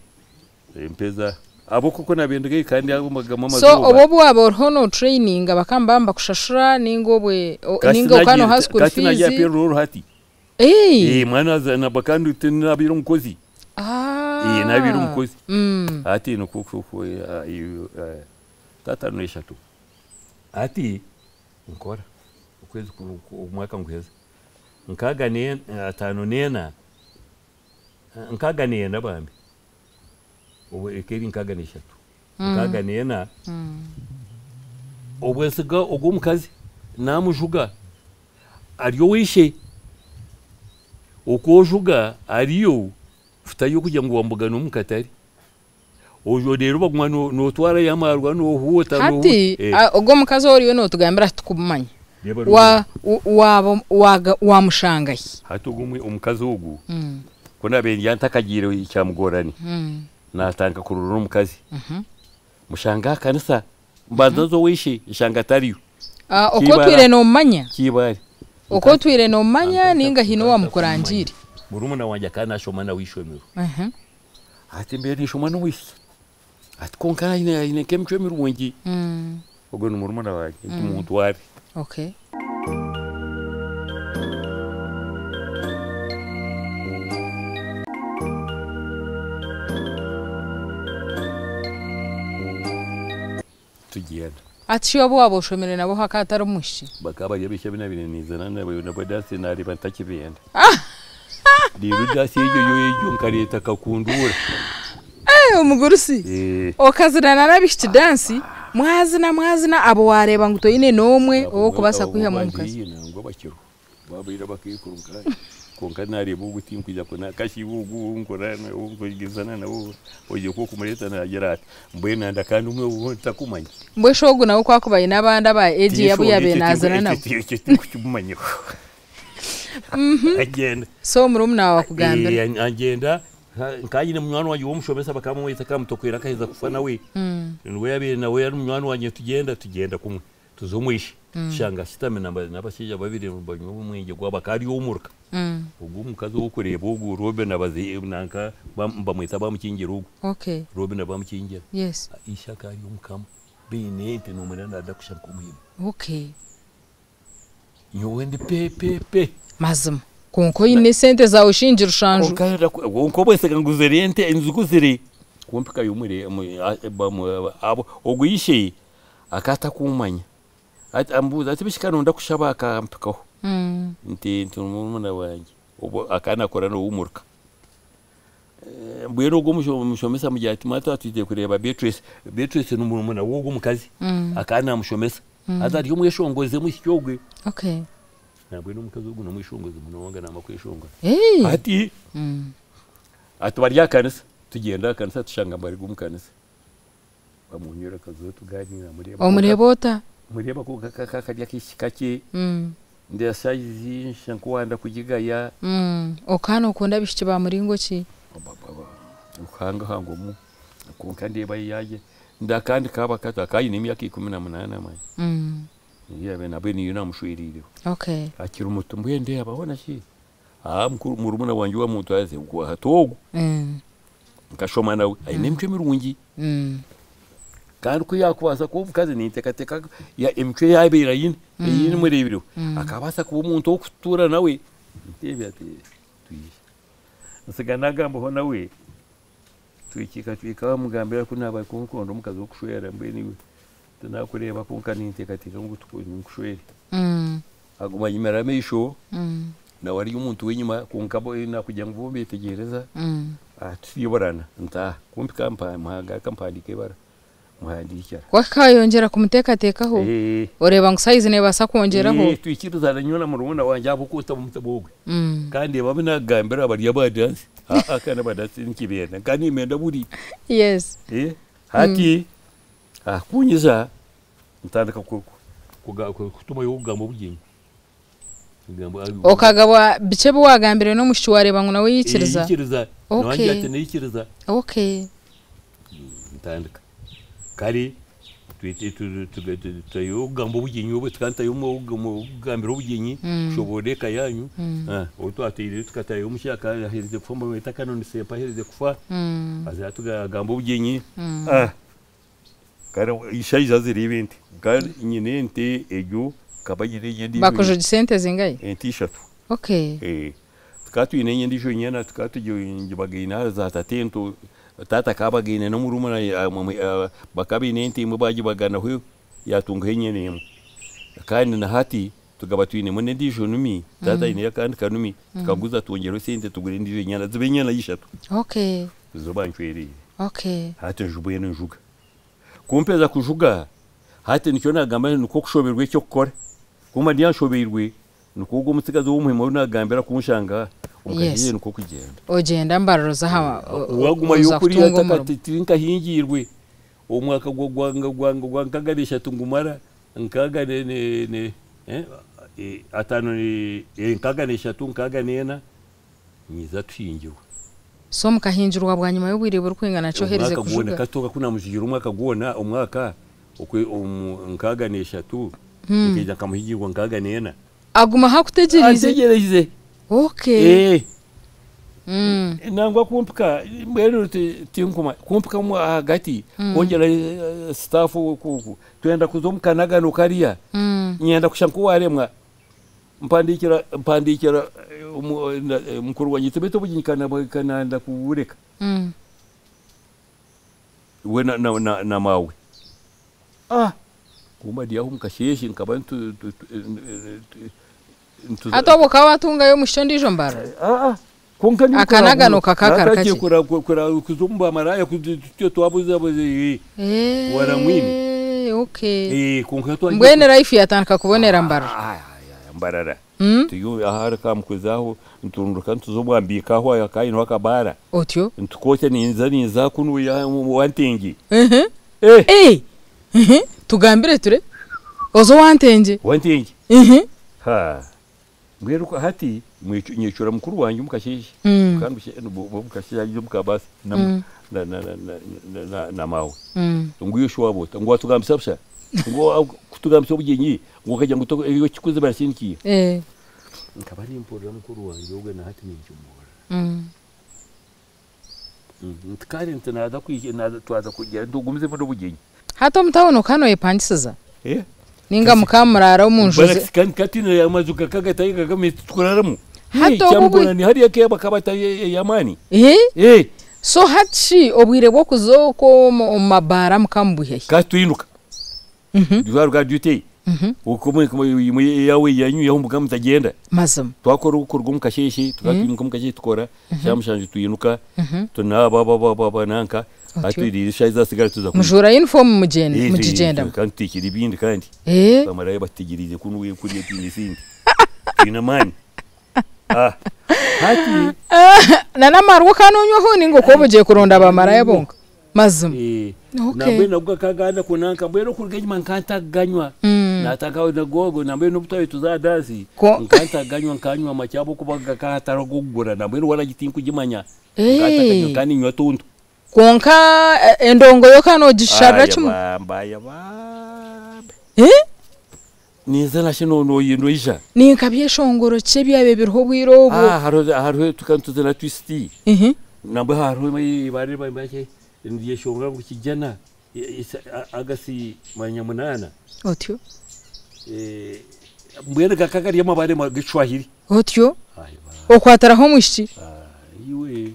Mpeza abo koko nabendigayo kandi agamo So obwo obu waba oriho notraininga bakaba nibakushashura ninga obwe ninga okaba nooha school fees? Payroll hati. Mwana kandi nabaire omukozi. Nabaire omukozi. Hati nikwo tatano eshatu. Hati nkora okwezi omwaka nguheza 64 64 bambi obwo eka eri 63 64 obwo nsiga ogwo omukazi namujuga ari oweishe okwojuga ariyo futayo kugira ngu wambugane omu katare ojo rero baguma notwarayo amarwa nohuuta. Hati ogwo omukazi oriyo notugambira tukumumanya wamushangahi? Hati ogwo omukazi ogu ku nabaire ndya ntakagiire kyamugorani natandika kurora omukazi mushanga aha kanisa mbanza nza oweishe nshanga tariyo. Okwo otwire nomumanya? Kibaare. Okwo otwire nomumanya ninga hiine owamukurangiire? Murumuna wangye akaba nashoma nawe ishomero. Ati mbeire ninshoma n'omwishiki ati konka aine nk'emicwe mirungi ogwo ni murumuna wangye nti muntware. Tugyenda. Ati shi obu waba oshomire nabo hakaba hatari omwishiki? Bakaba bari abaishiki abu nabaire ninzina nabo dance nareeba ntakibenda reero dance egyo egyo nkareeta kakundura. Omugurusi okazirana n'abaishiki dance mwazina mwazina abo wareeba ngu toine n'omwe ow'okubaasa kwihamu omukazi? Nangwa bakiro babaire abakaikuru nkaanye konka nareeba ogu tinkwija kashiba ogu nkora nkugizana nawe ogiye kumureeta nagira ati mbwenu nanda kandi omwe ou ntakumanya. Mbwenu ogu nawe kwakuba aine abandi aba egi abu yabaire naazina nabo? Ekyo tinkukimumanyaho. Agyenda. So murumuna wawe akugambira? Agyenda nkanyine munywani wangye w'omushomesa bakamumweta kamutokwera akaheza kufa nawe niwe yabaire nawe ari munywani wangye tugyenda tugyenda kumwe tuza omwishe tushanga ashutami n'abashaija babiri banywa omwengye gwabo akaba ari omuruka ogwo omukazi ow'okureeba ogu Robin nanka bamweta bamukingira ogu Robin bamukingira. Ishe akaba ari omukama baine ente nomanya nada kusha nk'omuhima. Nyowe ndi pe pe pe. Mazima konka oine esente zawe shingi rushanju. Konka obwesega nguzire ente nziguzire kumpikayo ogwo ishe akaba atakumanya ambuuza ati bishika nonda kushaba akampikaho nti murumuna wangye obwo akaba nakora n'owumuruka mbwenu ogwo omushomesa amugira ati mwatwa twije kureeba Beatrice. Beatrice ni murumuna w'ogwo omukazi akaba namushomesa haza ari omweshongozi omwishiki ogwe. Nabwenu omukazi ogu nomweshongozi munonga nama kweshongora. Ati ati bari aha kanisa. Tugyenda aha kanisa tushanga bari omu kanisa. Bamunyura akazaho tugaaniira mureeba. Omureeba ota? Mureeba kwonka kari akaishiki kakye. Ndeeba sayizi nshusha nk'owanda kugigaya. Okaba nokunda abaishiki ba muringo ki? Ruhangahango omu kwonka ndeeba yaagye akandi kaaba kato akaba aine emyaka 18 manya. Nabwe niyo namushwereireho. Akiri muto mbwenu ndeeba hoona shi mukuru murumuna wangye owa muntu aze ngu hati ogu nkashoma nawe aine emicwe mirungi. Kandi ku yaakubaasa kuba omukazi ninteekateeka emicwe ei abaire aine ei mureebireho akabaasa kuba omuntu ow'okutuura nawe. Nteebe ati twije. Nsiga naagambaho nawe twikika twika mugambira ku naaba nkunkonda omukazi w'okushwera mbwenu iwe tinakureeba kwonka ninteekateeka ngu nkushwere. Aguma anyimire amaisho nawe ari omuntu w'enyima kwonka nakugira ngu bo nibeetegyereza tusiiburana ntaaha kumpika ngaruka mpandiika ebara muhandiikira. Wakayongyera kumuteekateekaho oreeba ngu sayizi neebaasa kwongyeraho. Twikirizana nyowe na murumuna wangye ahabw'okuba otaba omutego ogwe. Kandi abu naakugambira bari abadansi kandi abadansi tinkibenda nkaba nimbenda buri. Hati ahakunyiza ntandika kutumayo okugamba obugyenyi. Okagaba bikye ebi waagambire n'omwishiki waareeba ngu nawe yaikiriza? Yaikiriza. Nawe angira ati naikiriza. Ntandika. Kare tutayo okugamba obugyenyi obwo tukaba tutayo okugambira obugyenyi kushoboorora eka yaanyu. Obu twataireyo tukatayo omushaija akaba aherize kufa nibamweta Canon Sempa aherize kufa haza tugamba obugyenyi. Kare ishaija azireeba ente. Kandi nyine ente egyo nkaba nyine endiijo. Bakujugisa ente zingahi? Ente ishatu. Tukaba twine endiijo nyana tukaba tugibagaine aha za tatento. Taata akaba abagaine n'omurumuna bakaba baine ente emwe bagibaganaho yatungaho enyana emwe. Kandi na hati tukaba twinemu n'endiijo numi, taata aineyo akandi kanumi tukaguza twongyeraho esente tugura endiijo enyana ziba enyana ishatu. Nizo bancwereire. Hati mbwenu njuga. Ku mpeza kujuga, hati nikyo naagamba nikwo kushoberwa eky'okukora. Ku mba ndyanshobeirwe, nikwo ogwo omutsigazi ow'omuhima ou naagambira kunshanga omu kahiire nikwo kugyenda. Ogyenda mbariro z'aha Waagumayo oza kuriya kutunga omurimo. tinkahingiirwe, omwaka gwa 63 ngumara, nkaaga ne ataano 63, 64, nyija tuhingirwa. So mukahingirwa bwanyima y'obwire burikwingana ki oherize Omwaka gwona kujuga? katoka ku namujugira omwaka gwona omwaka 63 nkaija nkamuhigirwa 64. Agumaho akutegyereize? Antegyereize. Nangwa kumpika mbwenu tinkuma kumpika ahagati kwongyera staff twenda kuza omu kanagano kariya nyenda kusha nk'owaremwa mpandiikira mpandiikira mukuru wangye nti beitu obugyenyi kananda kubureka we na maawe. Kumba ndi aho omu kasheeshe nkaba Hati obwo okaba watungayo omushiki ondiijo mbarara? Kwonka Akanagano kakakara kakye. Kuza omu bamaraaya tutyo twabuza waramwine. Kwonka Mbwenu life yatandika kubonera mbarara. Mbarara. Tuyo ahari kamukuza aho nturunduka ntuza obwambiika aho akaineho akabaara. Otyo? Ntukookya ninza ninza kunu Wantengye. Tugambire ture. Oza Wantengye? Wantengye. Mbwenu hati nyecura mukuru wangye omu kasheeshe. Kandi omu kasheeshe agiire omu kabaasi na maawe. Ngu iwe shi waaba ota? Ngu watugambisa busha? Ngu kutugambisa obugyenyi ngu okagira ngu ekikuzibira kinkiiha? Nkaba nimpurira mukuru wangye ogwe na hati ninkimuhurira. Nti kare nti naaza kwija twaza kugira ntugumizemu n'obugyenyi. Hati omu tawuni okaba noyepangisiza? Ninga mukaba muraara omu nju? Kati amaju gakaba gatari tukuraramu. Hati Kyamugora ni hariya bakaba batari ey'amaani. So hati shi obwire bw'okuza okwo omu mabaara mukaba mubwiha hi? Kasi twinuka. Twaruga duty. Yawe yanyu yaho mukaba mutagyenda. Mazima. Twakora okuruga omu kasheeshe tukaba twimuka omu kasheeshe tukora shaaha 7 twinuka tunaaba nanka hati shaaha ezasigara tuza Mujuura uniform mugigyendamu? Kandi tuteekire ebindi kandi. Bamaraaya batutegyereize kunu kuriya twine esente. Twine amaani. Ah, hati Na n'amarwa okaba nonywaho ninga okaba ogiire kuronda bamaraya bonka? Mazima. Eh, Okay. nambwenu nabwo akaganda kunanka mbwenu okuruga enyima nkantaganywa nataka nagogo nambwenu n'obu twaba tuza aha dansi nkantaganywa nkanywa makye ahabw'okuba gakaba hatariho ag'okugura nambwenu waragi tinkugimanya nkantaganywa kandi niinywa tonto. Kwonka endongo yo okaba nogisharira kimwe? Aya bambe aya bambe. Eh? Ninza nashe noija. Ni nka byeshongoro ki ebyabaire biriho obwire obwo? Ah, hariho hariho tukaba nituzina twisiti. Nambwenu hariho eibare niryeshongora ngu kijana agasi manya munaana. Otyo. Mbwenu gakaba gari amabaare g'ekishwahiri. Otyo. Okwatiraho omwishiki? Iwe.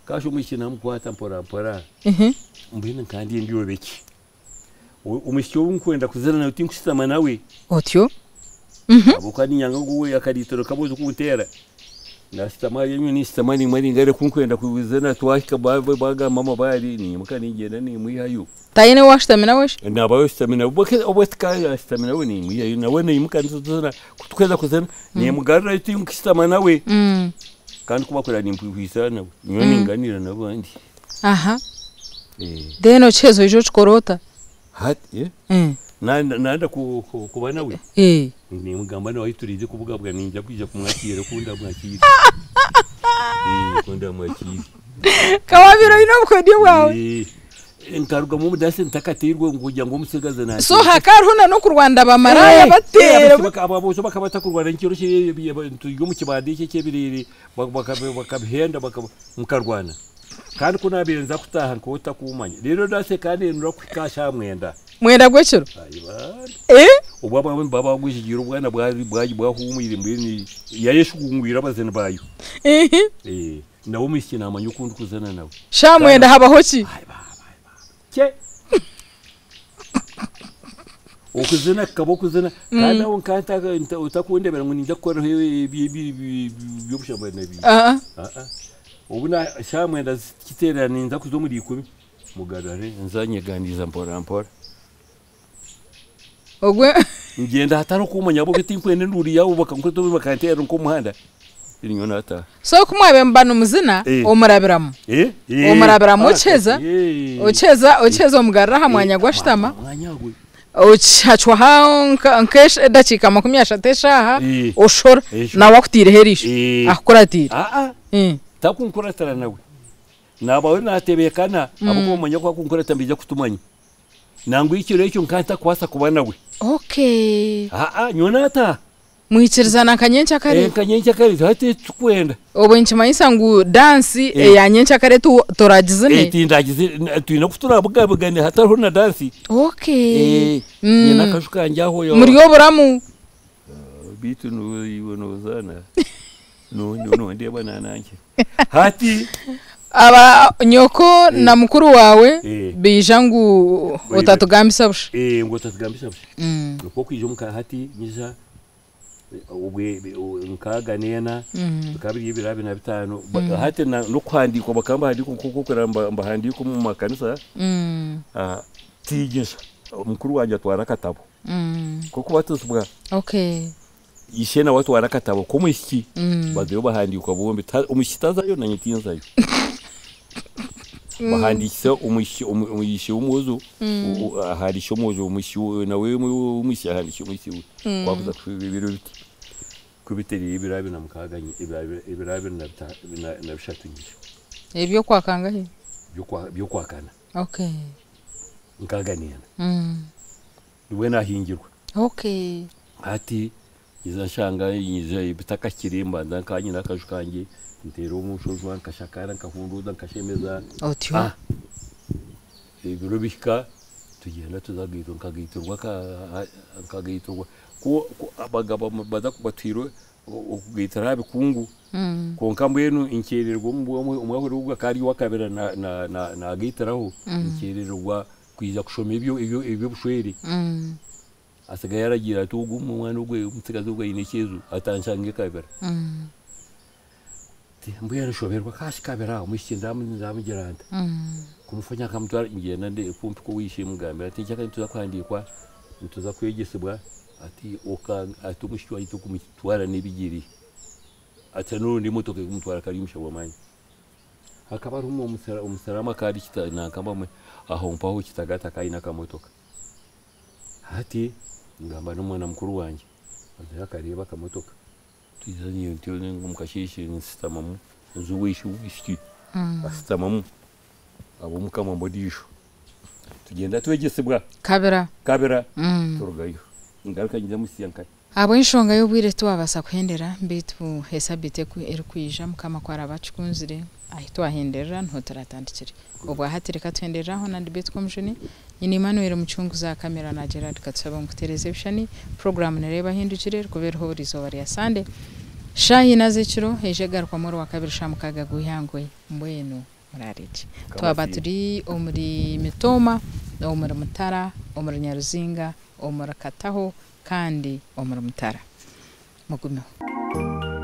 Kasha omwishiki namukwata mpora mpora. Mbwenu nkandye ndyobe ki? Omwishiki ou nkwenda kuzina nawe tinkushutama nawe. Otyo. Ahabw'okuba niinyanga ngu we akariitiro kabuze kunteera. Naashutama hariya nyowe ninshutama nimwe ningare ku nkwenda kuzina twahika bagamba amabaare ninyimuka ningyenda nimwihayo. Taine ou waashutami nawe shi? Naaba oshutami nawe obwe tikaashutami nawe nimwihayo nawe naimuka nituzina ku tukuheza kuzina nimugarurayo tinkushutama nawe. Kandi ku bakureba nimpwihwisa nawe nyowe ninganiira n'abandi. Aha. Then okiheza oija okikora ota? Hati nanda kuba nawe nimugamba nawe ahu turiije kubugabwa niinyija kwija kumwakiira ku ndamwakiire. Ku ndamwakiire. Ka waabaire oine obukodyo bwawe. Nkarugamu omu dansi ntakateirwe ngu kugira ngu omutsigazi So hakaba hariho na n'okurwanira bamaraaya bateera. Aboojo bakaba batakurwana nkiro turi omu kibanda eki eky'ebireere bakabihenda mukarwana. Kandi ku naabaire nza kutaaha nkaba otakuumanya. Reero dansi ekaba neenura kuhika aha shaaha mwenda. Mwenda gw'ekiro? Obwo abamwe nibaba bagwijagiire obwana bwahuumwire mbwenu yayeshungwire abazini baayo. Nawe omwishiki naamanya oku ndikuzina nawe. Shaaha mwenda habaho ki? Kye! Okuzina kukaba okuzina kandi aho nkaba otakundebera ngu niinyija kukoraho eby'obushambani. Obu shaaha mwenda zikiteerera ninza kuza omuri ikumi, mugarure nza nyeganiiza mpora mpora. Ngyenda hatariho kumanya ahabw'okuba tinkwenda enduuru yaabo bakankwata obubi bakanteerera nk'omuhanda, ninyowe naataaha. So ku mwabaire muba nimuzina omurabiramu? Omurabiramu okiheza, okiheza okiheza omugarura aha mwanya gwe ashutama, hacwaho nk'edakiika 30 eshaaha oshora nawe akutaireho eriisho akukuratiire. Takunkuratira nawe. Naaba we naatebeekana ahabw'okuba omanya ku akunkuratira nibaija kutumanya. Nangwa ekiro ekyo nkaba ntakubaasa kuba nawe. Okay. Aa, nyowe naataaha. Mwikirizana nka nyenkyakare? Eh, nka nyenkyakare hati titukwenda. Obwe nikimanyisa ngu dansi eya nyenkyakare toragizine? Eh, tindagizine. Twine oku turabugabugane hatariho na dansi. Okay. Eh, nyine akaju kangye aho. Muri oburamu? Beitu iwe noozaana nondeeba nanangye. Hati. Aba nyoko na mukuru waawe baija ngu otatugambisa busha. Eh, ngu otatugambisa busha. Nikwo kwija omuka hati nyija obwe nkaaga n'ena bikaba biri ebiro abiri na bitaano. Hati n'okuhandiikwa bakaba nibahandiikwa nk'oku okureba nibahandiika omu makanisa tiinyija. Mukuru wangye atwara akatabo k'okubatizibwa. Ishe nawe atwara akatabo k'omwishiki bazayo bahandiikwa bombi. Omwishiki tazayo nanye tinzayo. Bahandiikisa omwishiki ishe w'omwojo ahandiikisa omwojo omwishiki nawe omwishiki ahandiikisa omwishiki we. Kwakuza ebiro biti ku bitereire ebiro abiri na mukaaga ebiro abiri na bishatu nyija. Eby'okwakangahi? By'okwakana. Nkaaga n'ena. Nibwe naahingirwa. Hati nyija nshanga nyija bitakahikire mbanza nkaba nyine akaju kangye nteera omushojwa nkashakaara nkahunduuza nkashemeza. Otyo. Ebiro bihika tugyenda tuza kugaitwa nkagaiturwa nkagaiturwa ku abagabo baza batuhaire okugaitira aha bikungu kwonka mbwenu nkyerererwa omwahuri ogwo akaba ari owakabiri nagaitiraho nkyerererwa kwija kushoma eby'obushwere. Asigaye aragiira ati ogu omwana ogu omutsigazi ogu aine ekyezo atanshanga ekabira. Mbwenu nshoberwa kashi kabira omwishiki ndamugira nta? Kumufunya nkamutwara ngyenda kumpika owa ishe mugambira ati enkyakare nituza kuhandiikwa nituza kwegyesibwa ati ati omwishiki wangye tokumutwara n'ebigyere. Ati n'orundi emotoka ekumutwara akaba ari omushaho w'amaani. Hakaba hariho omusiraamu akaba ari nanka aho mpaho Kitagata akaba aine akamotoka. Hati ngamba n'omwana mukuru wangye azayo akareeba akamotoka. Twija nyowe ntyo omu kasheeshe nsitamamu nza ow'eishe asitamamu ab'omukama mba ondiijo. Tugyenda twegyesibwa. Kabira. Kabira turugayo. Ngaruka nyija Musya nkare. Ahabw'enshonga y'obwire titwabaasa kuhendera beitu esabiiti erikwija Mukama ku araabe akikunzire ahi twahenderera niho turatandikire. Obwahati reka tuhenderere aho na Debate Komujuni. Nyine Emmanuel Mucunguzi aha kamera na Gerard Katusabe omu kutereeza ebishushani. Puroguraamu Nireeba Ahindukire erikuba eriho buri izooba rya Sande shaaha ina z'ekiro eija egarukwamu Orwakabiri shaaha mukaaga gw'eihangwe. Mbwenu muraare gye. Twaba turi omuri Mitooma, omuri Mutara, omuri Nyaruzinga, omuri Kataho kandi omuri Mutara. Mugumeho.